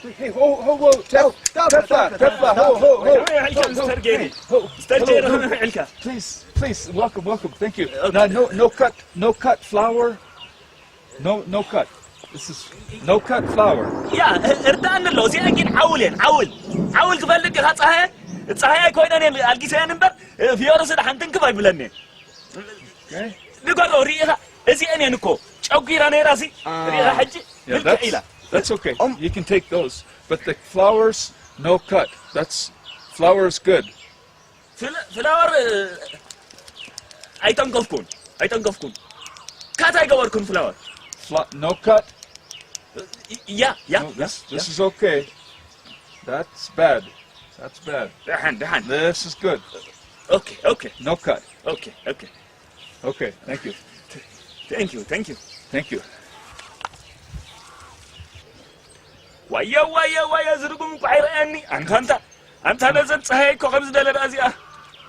Hey, hey, ho, ho, ho, Tef-, Tefla, Tefla, ho, ho, ho. Hey, hey, hey, Mister Gary. Hey, ho, Mister hello, Gary, no, hey, hey. Please, please, welcome, welcome. Thank you. Okay. No, no, no cut, no cut flower. No, no cut. This is no cut flower. ያ፣ እርዳእኒ ኣሎ። እዚኣ ግን ዓውል እየን፣ ዓውል። ዓውል ትፈልግ ኢኻ? ፀሃየ፣ ፀሃየ ኮይነን እየን ኣልጊሰየን እምበር፣ ፊዮርስ ደሓን ትንክፍ ኣይብለኒ እየን። Okay. ንገሮ፣ ርኢኻ? እዚአን እየን እኮ ጨጒራ ነይራ፣ እዚ ርኢኻ ሕጂ? Yeah, ብልክዕ that's, ኢላ። That's okay. You can take those. But the flowers, no cut. That's, flower is good. ፍለ-፣ ፍላወር፣ እ፣ ኣይተንከፍኩን፣ ኣይተንከፍኩን። ካት ኣይገበርኩን ፍላወር። Fla-, no cut? እ፣ ያ፣ ያ፣ No, ያ፣ this, ያ። This is okay. That's bad. That's bad. ደሓን፣ ደሓን። This is good. ኦኬ፣ ኦኬ። No cut. ኦኬ፣ ኦኬ። Okay, thank you. Thank you, thank you. Thank you. ዋየ፣ ዋየ፣ ዋየ፣ ዝርጉም እኮ ኣይረኣየኒ። ኣንታ፣ ኣንታ፣ ኣንታ ነዘን ፀሃየ እኮ ከም ዝደለዳ እዚኣ፣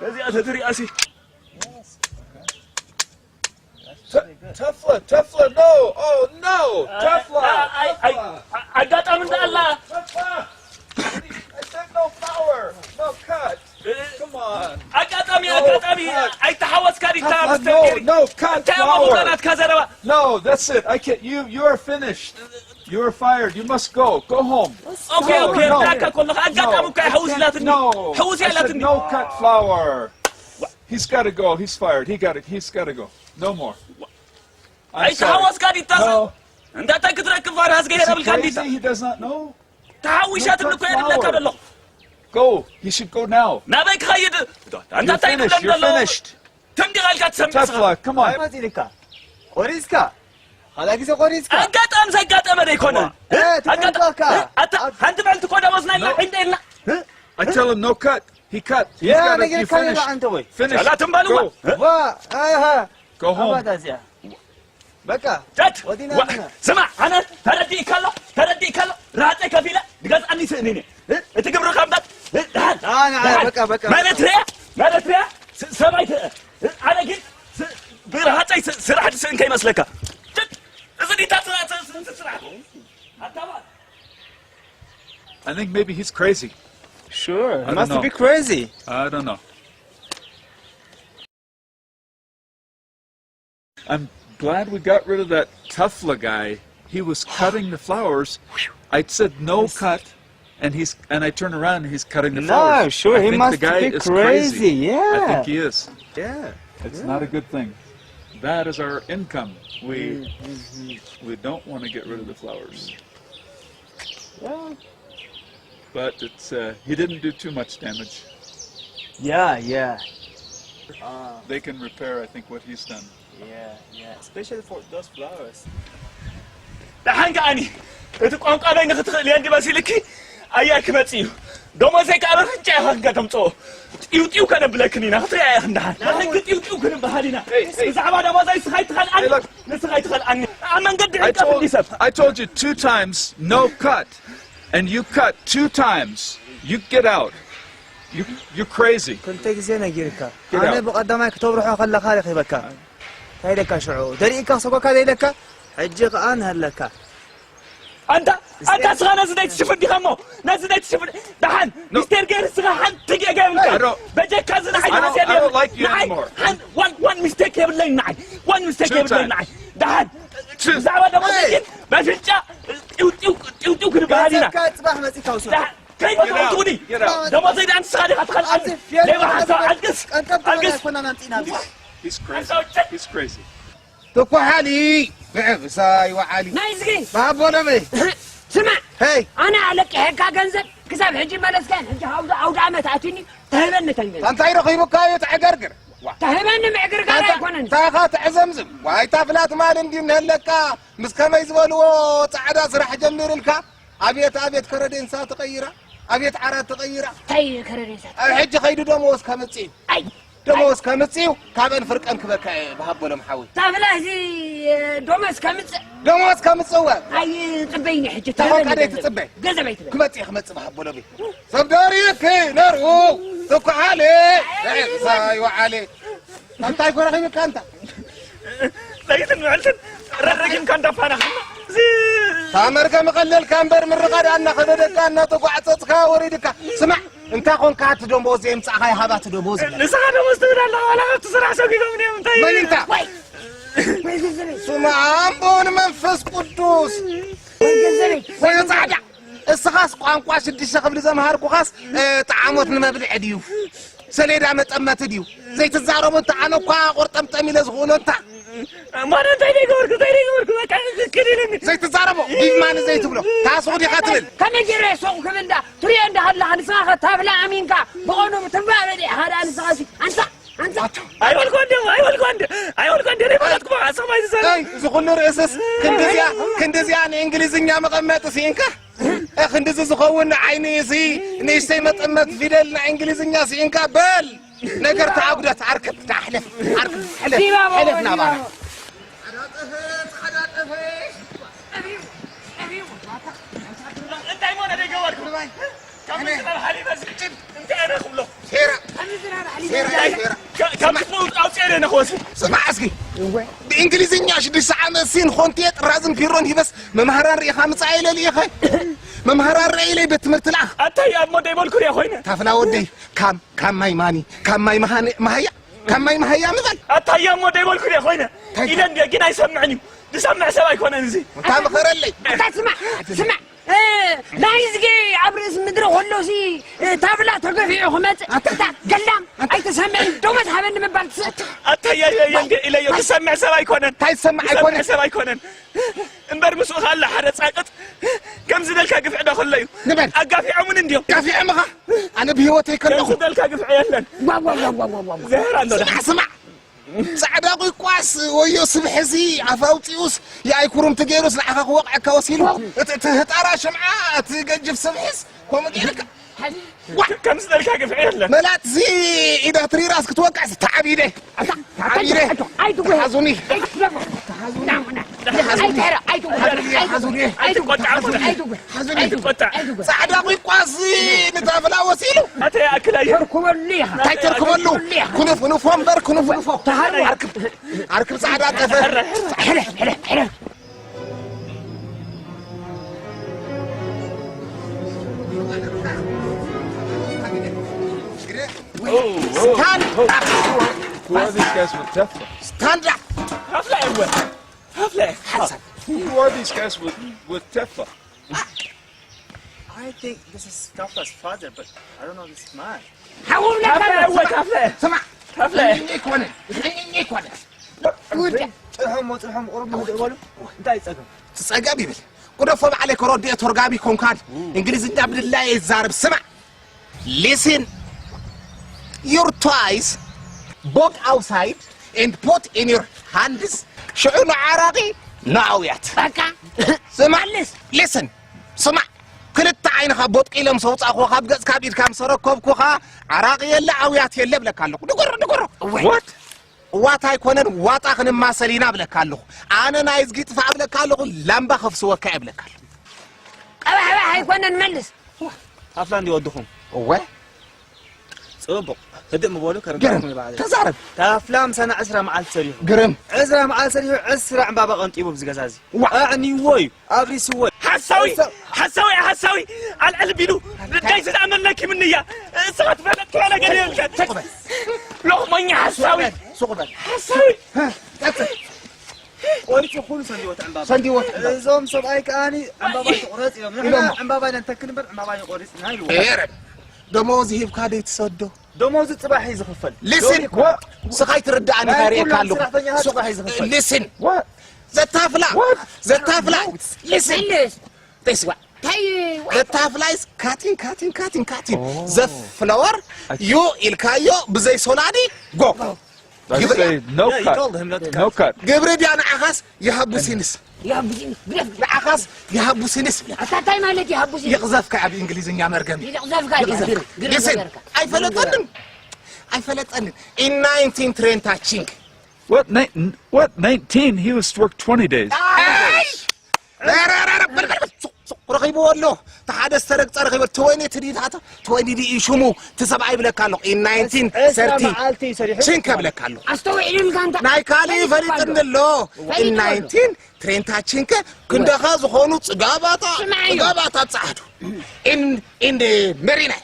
ነዚኣ ተትሪኣሲ። Te-, Tefla, Tefla, no! Oh, no! Tefla! ኣይ፣ ኣይ፣ Tefla! ኣጋጣሚ እንዳ ኣላ። Tefla! I said no flower, no cut. Come on. ኣጋጣሚ፣ No ኣጋጣሚ፣ cut. ኣይተሓወስካ ዲካ፣ Tefla, ሚስተር no, ጌሪ? No cut እንታይ እሞ flower. ናትካ ዘረባ? No, that's it. I can't. You, you are finished. You are fired. You must go. Go home. ኦኬ፣ ኦኬ፣ No, no. እርዳካ ከለኻ ኣጋጣሚ No, እኮ I ሕውስ can't. ኢላትኒ። No. ሕውስ I said ያላትኒ። No cut flower. He's got to go. He's fired. He got it. He's got to go. No more. I'm sorry. ኣይተሓወስካ ዲታ? No. እንዳታይ ክትረክብ ፋርሃስ Is ገይረ he ብልካ እንዲታ? Crazy? He does not know? ተሓዊሻትኒ No እኮ cut የድለካ flower. ደሎ። Go. He should go now. ናበይ ክኸይድ? You're እንዳታይ finished. ክብለኒ You're ደሎ? Finished. ትምዲ ቃልካ ትሰምዕ ንስኻ። Tefla, come on. መፂልካ። ቆሪስካ። ካልኣይ ግዜ ቆሪስካ። ኣጋጣሚ ዘጋጠመ ዶ ኣይኮነ? እ፣ ኣጋጣ-፣ ትጠንቀቕካ። እ፣ ኣታ-፣ ሓንቲ መዓልቲ እኮ ደሞዝና ኢልና፣ No. ዒንደ ኢልና። እ? I tell him no cut. He cut. He's ያ፣ got it. You ነጊርካ ነይሩ finished. ኣንተ ወይ። Finish. ጨላ ትንባል እዋ። Go. ዋ፣ ኣሃ። Go home. ኣባታ እዚኣ። በቃ፣ ጨት! ወዲና ዋ-፣ ኣለና። ስማ፣ ኣነ ተረዲእካ ኣሎ፣ ተረዲእካ ኣሎ። ራፀይ ከፊለ፣ ድገዝኣኒ ስእኒ እኔ። እ? እቲ ግብርኻ እምበር፣ እ? ደሓን። ና፣ ና፣ ደሓን። በቃ፣ በቃ፣ ማለት በቃ። ርያ፣ ማለት ርያ፣ ስ-፣ ሰብኣይ ተ-፣ እ? ኣነ ግን ስ-፣ ብራፀይ ስ-፣ ስራሕ ዝስእን ከይመስለካ። ጨት! እዚ ዲታ ስራ-፣ ስ-፣ ስ-፣ ስራሕ። ኣታባት። I think maybe he's crazy. Sure, he I don't must know. Be crazy. I don't know. I'm glad we got rid of that Tefla guy. He was cutting the flowers. I said, "No cut," and he's, and I turn around and he's cutting the No, flowers. Sure, I he think must the guy be is crazy. Crazy. Yeah. I think he is. Yeah. It's not a good thing. That is our income. We, mm-hmm. We don't want to get rid of the flowers. Yeah. But it's, uh, he didn't do too much damage. Yeah, yeah. Ah. They can repair, I think, what he's done. Yeah, yeah. Especially for those flowers. ደሓን ከኣኒ እቲ ቋንቋ በይ ንክትኽእል እየ እንዲ መሲልኪ ኣያ ክመጽእ እዩ። ደሞዘይ ከኣ በፍንጫ ኢኻ ከተምጽኦ። ጢው ጢው ከነብለክን ኢና ክትሪኣ ኢኽን ደሓን። ንሕጊ ጢው ጢው ክንበሃል ኢና። Hey, hey. ብዛዕባ ደሞዘይ ንስኻ ኣይትኸልኣኒ፣ Hey, look. ንስኻ ኣይትኸልኣኒ። ኣብ መንገዲ I ዕንቀፍኒ told, ሰብ። I told you two times, no cut. And you cut two times. You get out. You, you're crazy. ክልተ ግዜ ነጊርካ። Get ኣነ out. ብቐዳማይ ክተብርሖ ከለኻ ረኺበካ። እንታይ ኢለካ ሽዑ? ደሪእካ ክሰጎካ ደይለካ? ሕጂ ከኣ ንሃለካ። ኣንታ፣ ኣንታ ስኻ ነዚ ናይ ትሽፍን ዲኻ እሞ? ነዚ ናይ ትሽፍን፣ ደሓን፣ No. ሚስተር ጌር ስኻ ሓንቲ ጌጋ የብልካ። Hey, I don't በጀካ እዚ ንዓይ I don't፣ ሓሲያ I don't like you ንዓይ፣ anymore. ሓን-፣ ዋን፣ ዋን ሚስቴክ የብለይ ንዓይ። ዋን ሚስቴክ Two የብለይ times. ንዓይ። ደሓን፣ Two ብዛዕባ ደሞዘይ Hey. ግን በፍንጫ ጢው፣ ጢው፣ ጢው፣ ጢው ክንበሃል ኢና። ገንዘብካ ጽባሕ መጺእካ ውሰዶ። ደሓን፣ ከይፈተውትውኒ። Get out. ደሞዘይ ደኣ ንስኻ ዲኻ ትኸልኣኒ። ኣብዚ ፌል ሌባ ሓንሳብ ኣልቅስ፣ ቀንጠብ ኣልቅስ። ኣይኮናን ኣምጺእና። He's crazy. He's crazy. ትኳሓሊ ብዕብሳ ይወዓሊ። ናይ እዝጊ። ብሃቦ ለመይ። ስማዕ፣ ሄይ። ኣነ ኣለቂሐካ ገንዘብ ክሳብ ሕጂ መለስካን፣ ሕጂ ኣውደ፣ ኣውደ ዓመት ኣትዩኒ፣ ተህበኒ ተን ገንዘብ። እንታይ ረኺቡካ እዩ ትዕገርግር? ዋ። ተህበኒ ምዕግርጋር ኣንታ ኣይኮነን። እንታይ ኢኻ ትዕዘምዝም? ዋይ፣ ታፍላ ትማል እንዲ እንህለካ፣ ምስ ከመይ ዝበልዎ ጻዕዳ ስራሕ ጀሚርልካ? ኣቤት፣ ኣቤት፣ ከረዴንሳ ተቐይራ፣ ኣቤት፣ ዓራት ተቐይራ። እንታይ ከረዴንሳ? ኣብ ሕጂ ኸይዱ ደመወዝ ከምጽእ እዩ። ኣይ፣ ደመወዝ ከምጽእ እዩ፣ ካብአን ፍርቀን ክበካ እየ፣ ብሃቦሎም ሓወይ። ታፍላ እዚ ደመወዝ ከምጽእ? ደመወዝ ከምጽእ እወ። ኣይ፣ ጽበይኒ ሕጂ፣ ተፈቀደ ተበሊ ትጽበ። ገንዘብ ኣይትበል። ክመጽእ እየ፣ ክመጽእ ብሃቦሎም እየ። ሰብ ደሪፍ ነሩ፣ ትኩሓለ፣ ዕብሳ ይወዓለ። እንታይ ኮ ረኺብካ ኣንታ? ለይትን ምዕልትን ረረጊምካ እንዳፋናኻ። እዚ ካብ መርገም ቀለልካ እምበር ምርቓ ደኣ እናኸበደካ እናተጓዕጸጽካ ወሪድካ። ስማዕ፣ እንታይ ኾንካ እቲ ደሞዝ የምጻእኻ ይሃባ እቲ ደሞዝ? ንስኻ ደሞዝ ትብል ኣለኻ፣ ዋላ ካብቲ ስራሕ ሰጒጎም እዮም፣ እንታይ መን እዩ? እንታ? ወይ! ወይ ገንዘበይ! ስማ ኣቦ ንመንፈስ ቅዱስ! ወይ ገንዘበይ! ወይ ጻዕዳ! እስኻስ ቋንቋ ሽዱሽተ ክፍሊ ዘምሃርኩኻስ፣ እ፣ ጠዓሞት ንመብልዒ ድዩ? ሰሌዳ መጠመቲ ድዩ? ዘይትዛረቦ እንተ ኣነ እኳ ቆርጠምጠም ኢለ ዝኽእሎ እንታ። ማራ እንታይ ደይገበርኩ፣ እንታይ ደይገበርኩ፣ በቃ ክክድ ኢለኒ። ዘይትዛረቦ፣ ጊቭ ማኒ ዘይትብሎ፣ ታስቑ ዲኻ ትብል? ከመይ ገይረ ሱቕ ክብል እንዳ ትሪኦ እንዳ ሃለኻ ንስኻ ኸ ታብላ ኣሚንካ ብቐኑ ትንባበ ዲኻ ደኣ ንስኻ ሲ ኣንሳ፣ ኣንሳ። ኣይበልኳን ድየ፣ ኣይበልኳን ድየ፣ ኣይበልኳን ድየ፣ ዘይበለጥኩ በቃ፣ ንስኻ ማይ ዝዛረብ። ኣይ፣ እዚ ኩሉ ርእስስ ክንድዚኣ፣ ክንድዚኣ ንእንግሊዝኛ መቐመጢ ስኢንካ? እ፣ ክንድዚ ዝኸውን ንዓይኒ እዚ ንእሽተይ መጠመት ፊደል ናይ እንግሊዝኛ ስኢንካ በል። ነገር ተኣጉደት። ኣርክብ፣ ዳ ሕለፍ፣ ኣርክብ፣ ሕለፍ፣ ዲባባ ሕለፍ ወዲባ። ናባና። እንታይ ሞነ ደገበርኩ? ካብ ምዝራብ ሓሊበ ዝጭድ እንታይ ኣነ ክብሎ? ሴራ። ሴራ፣ ሴራ። ካብ ክትነውጥ ኣውፅኤ ደነ ክወስድ። ስማዕ እስኪ። እወ። ብእንግሊዝኛ ሽዱሽተ ዓመት ሲን ኾንቴ ጥራዝን ፒሮን ሂበስ መምሃራን ርኢኻ ምጻእ ኢለ ልኢኸ። መምሃራን ርአ ኢለ ቤት ትምህርቲ ልኣኽ። ኣታይ ኣብ ሞደይ በልኩ ርያ ኮይነ። ታፍላ ወደይ፣ ካም፣ ካም ማይ ማኒ፣ ካም ማይ መሃኒ-፣ መሃያ፣ ካም ማይ መሃያ ምበል። ኣታይ ኣብ ሞደይ በልኩ ርያ ኮይነ። ታይ? ኢለ እንድየ ግን ኣይሰምዕን እዩ። ዝሰምዕ ሰብ ኣይኮነን እዚ። እንታ ምኸረለይ። ኣታ ስማዕ፣ ስማዕ። እ፣ ናይዝጊ ኣብ ርእሲ ምድሪ ከሎሲ፣ እ፣ ታብላ ተገፊዑ ክመጽእ፣ ኣታ፣ እታ ገላም፣ ኣታ፣ ኣይተሰምዕን፣ ደሞዝ ሃበኒ ምባል ትስእት። ኣታ፣ ያ፣ ያ፣ ያ፣ እንደ ኢለዮ፣ ዝሰምዕ ሰብ ኣይኮነን። እንታይ ዝሰምዕ ዝሰምዕ ኣይኮነን? ሰብ ኣይኮነን። እምበር ምስኡ ካላ ሓደ ጻቅጥ፣ ከምዚ ደልካ ግፍዒ ዶ ከሎ እዩ? ንበል። ኣጋፊዖምን እንድዮም። ጋፊዖምኻ? ኣነ ብህይወተይ ከለኹ። ከምዚ ደልካ ግፍዒ የለን። ዋ፣ ዋ፣ ዋ። ዘህር ኣሎ። ስማዕ፣ ስማዕ። ጻዕዳ ቁይቋስ ወዮ ስብሕሲ ኣፍ ኣውጺኡስ የኣይ ኩርምቲ ገይሩስ ንዓኻ ክወቕዐካ ወሲሉ። ዋው። እቲ፣ እቲ ህጣራ ሽምዓ፣ እቲ ገጅፍ ስብሕስ ከምኡ ገይርካ። ዋ። ከምዚ ደልካ ግፍዒ የለን። መላጥሲ ኢዳ ትሪራስ ክትወቅዕስ ተዓቢደ። ኣታ፣ ኣታ፣ ተዓቢደ። ኣታ፣ ኣይትጉህ። ተሓዙኒ። ኣይትጉህ። ተሓዙኒ። ኣይትጉህ። ሓዙኒ። ኣይትጉህ። ኣይትቆጣዕ። ሓዙኒ። ኣይትጉህ። ሓዙኒ። ኣይትቆጣዕ። ኣይትጉህ። ጻዕዳ ቁይቋስ ንታፍላ ወሲሉ። ኣታ ይኣክል ኣየ። ተርኩበሉ ኢኻ። እንታይ ተርኩበሉ? ኩኑፍ፣ ኩኑፍ እምበር፣ ኩኑፍ፣ ኩኑፍ። ተሃሩ። ኣርክብ፣ ኣርክብ ጻዕዳ ጠፈር። ሕረ፣ ሕረ፣ ሕረ። Oh, oh, Stand oh. Up. Who are these guys with Teflon? Stand up. Half like what? Half like. Who are these guys with, with Teflon? I think this is Kafla's father, but I don't know this man. ሓወም ካፍለ፣ እወ፣ ካፍለ። ስማዕ። ካፍለ። እኔ እኮ ነኝ። እኔ እኮ ነኝ። ጉድ። ጽንሖም፣ ጽንሖም ቁሩብ ምህድእ በሉ። እንታይ ጸገም? ጸገም ይብል። ቁደፎ ባዕለይ ከረድኦ ተርጓሚ ኮንካን። እንግሊዝኛ ብድላይ ይዛረብ። ስማዕ። Listen. Your toys, both outside. And put in your hands ሽዑ ንዓራቂ ንኣውያት። በቃ። ስማዕ፣ መልስ። Listen፣ ስማዕ፣ ክልተ ዓይንኻ ቦጥቂለ ምስ ኣውጻእኩኻ፣ ካብ ገጽካ፣ ካብ ኢድካ ምስ ኣረከብኩኻ፣ ዓራቂ የለ፣ ኣውያት የለ እብለካ ኣለኹ። ድጎሮ፣ ድጎሮ። እወ። What? ዋት ኣይኮነን፣ ዋጣ ክንማሰል ኢና እብለካ ኣለኹ። ኣነ ናይ እዝጊ ጥፋእ እብለካ ኣለኹ፣ ላምባ ከፍስወካ እየ እብለካ ኣለኹ። ቀባሕባሕ ኣይኮነን፣ መልስ። ታፍላ እንዲ ወድኹም። እወ። ጽቡቕ። ህድእ ምበሉ፣ ግርም። ከረጋግኹም ይባዕል። ተዛረብ። ታፍላ ምሳና ዕስራ መዓልቲ ሰሪሑ። ግርም። ዕስራ መዓልቲ ሰሪሑ፣ ዕስራ ዕምባባ ቀንጢቡ ኣብዚ ገዛ እዚ። ዋ። ኣዕንይዎ እዩ፣ ኣብሪስዎ እዩ። ሓሳዊ፣ ሓሳዊ፣ ሓሳዊ፣ ኣልዕል ቢሉ፣ እንታይ ዝኣመለኪ ምንያ? እስኻ ትፈለጥካ ነገር የብልካ። ሱቕ በል። ሎቕመኛ ሓሳዊ። ሱቕ በል። ሓሳዊ። ሃ፣ ቀጽል። ቆሪጹ ኩሉ ሰንዲዎ እቲ ዕምባባ። ሰንዲዎ እቲ ዕምባባ። እዞም ሰብኣይ ከኣኒ ዕምባባ ትቑረጽ ኢሎም። ንሕና ኢሎሞ። ዕምባባ ኢና ንተክል እምበር ዕምባባ ይቆሪጽና ኢልዎ። ኤረ፣ ደሞዝ ሂብካ ደይትሰዶ? ደሞዝ ጽባሕ እዩ ዝኽፈል። ሊስን፣ ሎሚ እኮ ስኻ ኣይትርድኣኒ፣ ናይ ካሪኤካ ኩሎም ኣለኹ። ሰራሕተኛታት ሱቕ፣ ጽባሕ እዩ ዝኽፈል። ሊስን። What? ዘታፍላ፣ What? ዘታፍላ። ሊስን። መልስ። ተይስዋ። ታይ-፣ ዘታፍላ is cutting, cutting, cutting, cutting. Oh. ዘፍለወር I see. ዩ ኢልካዮ ብዘይ ሶላዲ፣ ጎ። I ግብሪ say no Yeah, you cut. told him not to cut. No cut. ግብሪ ድያ ንዓኻስ ይሃቡ ሲንስ? ይሃቡ ሲንስ፣ ግደፍ፣ ግደፍ። ንዓኻስ ይሃቡ ሲንስ? ኣታ እንታይ ማለት ይሃቡ ሲንስ? ይቕዘፍካ ኣብ እንግሊዝኛ መርገም። ይቕዘፍካ፣ ይቕዘፍካ። ግደፍ፣ ግደፍ ሊስን፣ ነበርካ። ኣይፈለጠንን። ኣይፈለጠንን። In nineteen train touching. What? Ni-, what? Nineteen? He was to work twenty days. ኣይ! ኧረ፣ ኧረ፣ ኧረ፣ በል፣ በል፣ በል። ሱቕ፣ ሱቕ፣ ረኺብዎ ኣሎ። ሓደ ዝተረግጸ ረኺበ ትወኒ ትዲታታ ትወኒ ዲ ሽሙ ትሰብኣይ ብለካ ኣለኹ። In nineteen thirty መዓልቲ ሰሪሑ ችንከ ብለካ ኣለኹ። ኣስተውዒሉ ኢልካ እንታ ናይ ካልእ ፈሊጥኒ ኣሎ። In nineteen ትሬንታ ችንከ ክንደኻ ዝኾኑ ጽጋባታ ጽጋባታ ጻዕዱ። In in the መሪናይ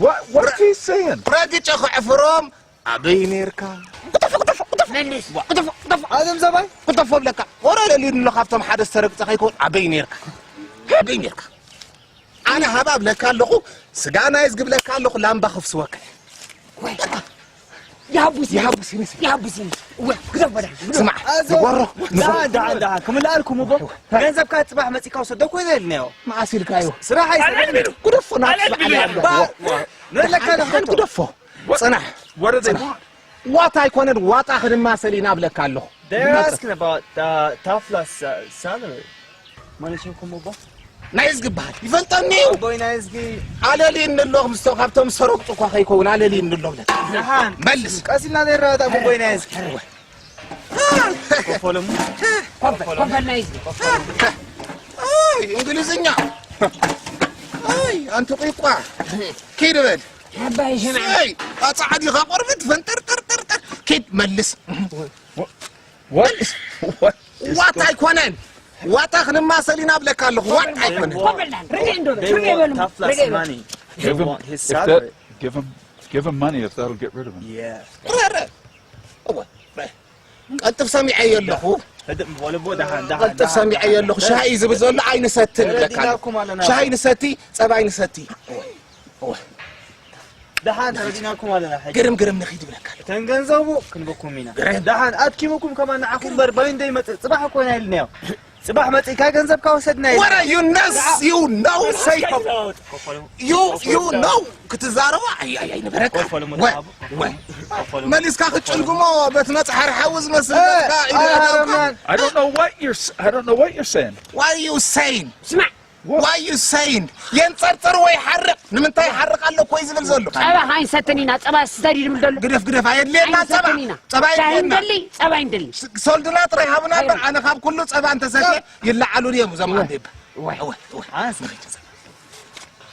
What what is he saying? ረግጨ ክዕፍሮም ኣበይ ኔርካ? መልስ። ኣዘም ዘባይ ቁጠፎ ብለካ ወረ ለሊድሎ ካብቶም ሓደ ዝተረግጸ ከይከውን ኣበይ ኔርካ? ኣበይ ኔርካ? ኣነ ሃባ ብለካ ኣለኹ፣ ስጋ ናይ ዝግብለካ ኣለኹ፣ ላምባ ክፍስወካ። ይሃቡስ ይሃቡስ ይመስል ይሃቡስ ይመስል እወ ግደፍ በዳ ስማዕ ንጎሮ ንጎሮ ዳሓን ዳሓን ክምልኣልኩም እቦ ገንዘብካ ፅባሕ መፂካ ውሰዶ ኮይነ ኢልናዮ መዓስ ኢልካዮ ስራሕ ኣይሰርሕን ግደፎ ናትስበዓለኣለዎ ንለካ ግደፎ ፅናሕ What do they want? ዋጣ ኣይኮነን ዋጣ ክንማሰል ኢና ብለካ ኣለኹ። They're asking about uh, Tafla's uh, salary. ማለሽንኩም እቦ ናይ ዝግባሃል ይፈልጠኒ እዩ። ኣቦይ ናይ ዝጊ ኣለልየኒ ኣሎ ምስቶ ካብቶም ዝተረግጡ እኳ ከይከውን ኣለልየኒ ኣሎ ብለካ። ደሓን መልስ። ቀስ ኢልና ዘይረዳዳእ እቦ ኣቦይ ናይ ዝጊ። ኮፈሎም ኮፈል ናይ ዝጊ። ኣይ እንግሊዝኛ ኣይ ኣንቲ ቂቋ ኪድ በል። ኣባይ ሽምዓ ኣይ ኣጻዕዲኻ ቆርበት ፈንጠርጠርጠርጠር ኪድ መልስ። ዋጣ ኣይኮነን። ዋጣ ክንማሰል ኢና ብለካ ኣለኹ። ዋጣ ኣይኮነን። They want Tafla's money. They want his salary. Give him, give him money if that'll get rid of him. Yeah. ረረ እወ ቀልጥፍ ሰሚዐዮ ኣለኹ። ህድእ በሉ እቦ ደሓን ደሓን። ቀልጥፍ ሰሚዐዮ ኣለኹ። ሻሂ እዩ ዝብል ዘሎ ኣይንሰትን ብለካ ኣለኹ። ተረዲናኩም ኣለና። ሻሂ ንሰቲ ጸባይ ንሰቲ። ደሓን ተረዲናኩም ኣለና ሕጂ። ግርም ግርም ንኺድ ይብለካ ኣሎ። እተን ገንዘቡ ክንበኩም ኢና። ግርም። ደሓን ኣድኪሙኩም ከማን ንዓኹም እምበር በይን ደይመጽእ ጽባሕ እኮ ኢና ኢልናዮ። ጽባሕ መጺእካ ገንዘብካ ወሰድና ኢልና። ወረ you know you know say you you know ክትዛረባ ኣይ ኣይ ኣይ ነበረካ። ኮፈሉ ወ- መጽሓፉ። ወ- ኮፈሉ መሊስካ ክትጭልግሞ በት መጽሓር ሓዊ ዝመስል ገጽካ ኢሉ ያዳውካ። I don't know what you're s- I don't know what you're saying. What are you saying? ስማዕ Why you saying? የንጸርጽር ወይ ሓርቕ ንምንታይ ሓርቕ ኣሎ እኮ እዩ ዝብል ዘሎ። ጸባ ካይንሰትን ኢና ጸባ ስተዲ ድብል ዘሎ ግደፍ ግደፍ ኣየድልየና ጸባ ኣይንሰትን ኢና ጸባ ሻሂ የድልየና። እንደሊ ጸባ እንደሊ ሶልድና ጥራይ ሃቡና እምበር ኣነ ካብ ኩሉ ጸባ እንተሰትየ ይለዓሉ ድዮም እዞም ኣዴባ።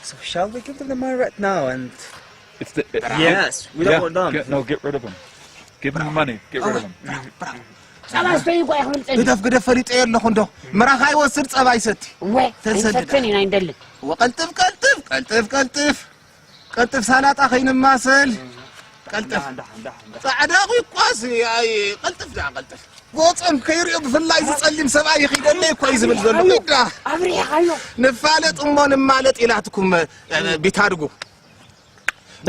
So shall we give them the money right now and It's the, it, Yes, we don't yeah, want them. Get, no, get rid of him. Give him the money. Get rid of him. ጸባ ስተዩ እኮ ኣይኽብል ጸኒ ግደፍ ግደፍ ፈሊጠዮ ኣለኹ እንዶ ምራኻ ይወስድ ጸባ ይሰቲ እወ ተሰደደ። ኣይንሰትን ኢና ኣይንደልን እወ ቀልጥፍ ቀልጥፍ ቀልጥፍ ቀልጥፍ ቀልጥፍ ሳላጣ ከይንማሰል ቀልጥፍ ጻዕዳ ቂቋስ ኣይ ቀልጥፍ ደኣ ቀልጥፍ ጎጾም ከይሪኦ ብፍላይ ዝጸሊም ሰብኣይ ይኺደለይ እኮ እዩ ዝብል ዘሎ ዳ ኣብሪኻዮ ንፋለጥ እሞ ንማለጥ ኢላትኩም ቢታድጉ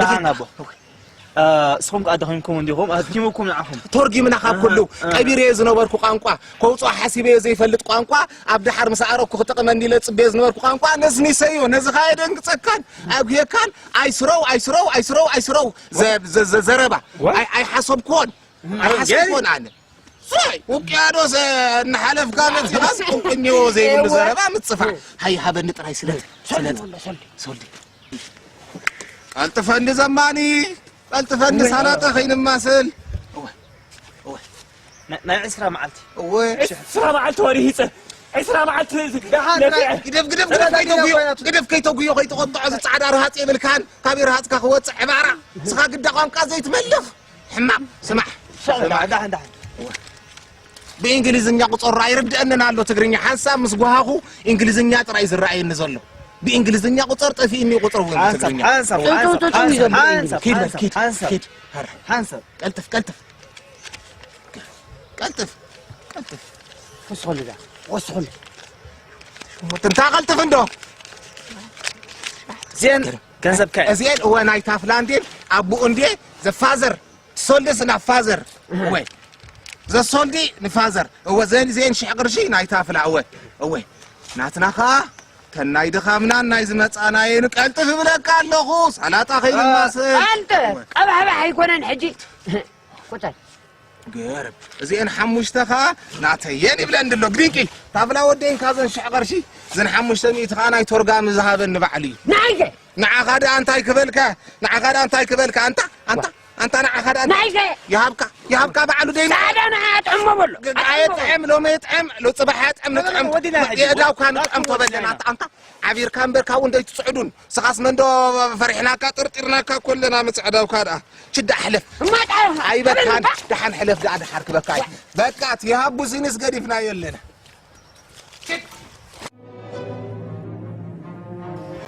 ደሓን ኣቦ እስኹም ከዓ ደኺምኩም እንዲኹም ኣድኪሙኩም ንዓኹም ተርጊምና ካብ ኩሉ ቀቢረዮ ዝነበርኩ ቋንቋ ከውፅኦ ሓሲበዮ ዘይፈልጥ ቋንቋ ኣብ ደሓር ምስ ኣረኩ ክጠቕመኒ ኢለ ዝፅበዮ ዝነበርኩ ቋንቋ ነስኒሰዮ ነዚ ከዓ የደንግፀካን ኣጉየካን ኣይስረው ኣይስረው ኣይስረው ኣይስረው ዘረባ ኣይሓሰብኩዎን ኣይሓሰብኩዎን ኣነ ውቅያኖስ እናሓለፍካ መፂኻስ ቁንቁኝዎ ዘይብሉ ዘረባ ምፅፋ ሃይ ሃበኒ ጥራይ ስለጥ ስለጥ ሶልዲ ቀልጥፈኒ ዘማኒ ቀልጥፈኒ ሳላጣ ከይንማስል ናይ ዕስራ መዓልቲ እወ ዕስራ መዓልቲ ወሪሂፀ ዕስራ መዓልቲ ግደፍ ግደፍ ግደፍ ከይተጉዮ ግደፍ ከይተጉዮ ከይትቆጥዖ ዝፃዕዳ ርሃፅ የብልካን ካበይ ርሃፅካ ክወፅእ ዕባራ ንስኻ ግዳ ቋንቋ ዘይትመልኽ ሕማቕ ስማዕ ስማዕ ዳሕን ዳሕን ብእንግሊዝኛ ቁፀሮ ኣይርድአንን ኣሎ ትግርኛ ሓንሳብ ምስ ጓሃኹ እንግሊዝኛ ጥራይ ዝረኣየኒ ዘሎ ብእንግሊዝኛ ቁፀር ጠፊእኒ ቁፅር እውን ትግርኛ ሓንሳብ ሓንሳብ ሓንሳብ ሓንሳብ ሓንሳብ ኪድ በል ኪድ ሓንሳብ ኪድ ሓንሳብ ቀልጥፍ ቀልጥፍ ቀልጥፍ ቀልጥፍ ወስኹልዳ ወስኹል እንታ ቀልጥፍ እንዶ ዜን ገንዘብካ እዚኤን እወ ናይ ታፍላ እንዴ ኣቦኡ እንዴ ዘፋዘር ትሶልድስ ናብ ፋዘር እወ ዘሶልዲ ንፋዘር እወ ዘን ዜን ሽሕ ቅርሺ ናይ ታፍላ እወ እወ ናትና ኸዓ ተናይ ድኻምናን ናይ ዝመጻናየን ቀልጥፍ እብለካ ኣለኹ ሳላጣ ከይንማስል ኣንተ ቀባሕባሕ ኣይኮነን ሕጂ ቁጠር ገርም እዚኤን ሓሙሽተ ኸዓ ናተየን ይብለኒ ኣሎ ግድንቂ ታፍላ ወደይን ካብዘን ሽሕ ቅርሺ ዘን ሓሙሽተ ሚእቲ ኸዓ ናይ ቶርጋሚ ዝሃበኒ ባዕሉ እዩ ንዓይከ ንዓኻ ደኣ እንታይ ክበልካ ንዓኻ ደኣ እንታይ ክበልካ ኣንታ ኣንታ ኣንታ ንዓኻ ደኣ እንታይ ይሃብካ ይሃብካ ባዕሉ ደይ ጻዕዳ ንዓ ጥዕሞ በሎ ኣየጥዕም ሎሚ የጥዕም ሎጽባሕ የጥዕም ንጥዕም ወዲና ሕጂ። የእዳውካ ንጥዕም ተበለና ኣንታ ዓቢርካ እምበር ካብኡ እንዶ ኣይትጽዕዱን ስኻስ መንዶ ፈሪሕናካ ጥርጢርናካ ኮለና ምጽዕዳውካ ደኣ ችዳ ሕለፍ እማጣ ኣይበካን ደሓን ሕለፍ ደኣ ደሓር ክበካ እዩ በቃ እቲ ይሃቡ ሲኒስ ገዲፍናዮ ኣለና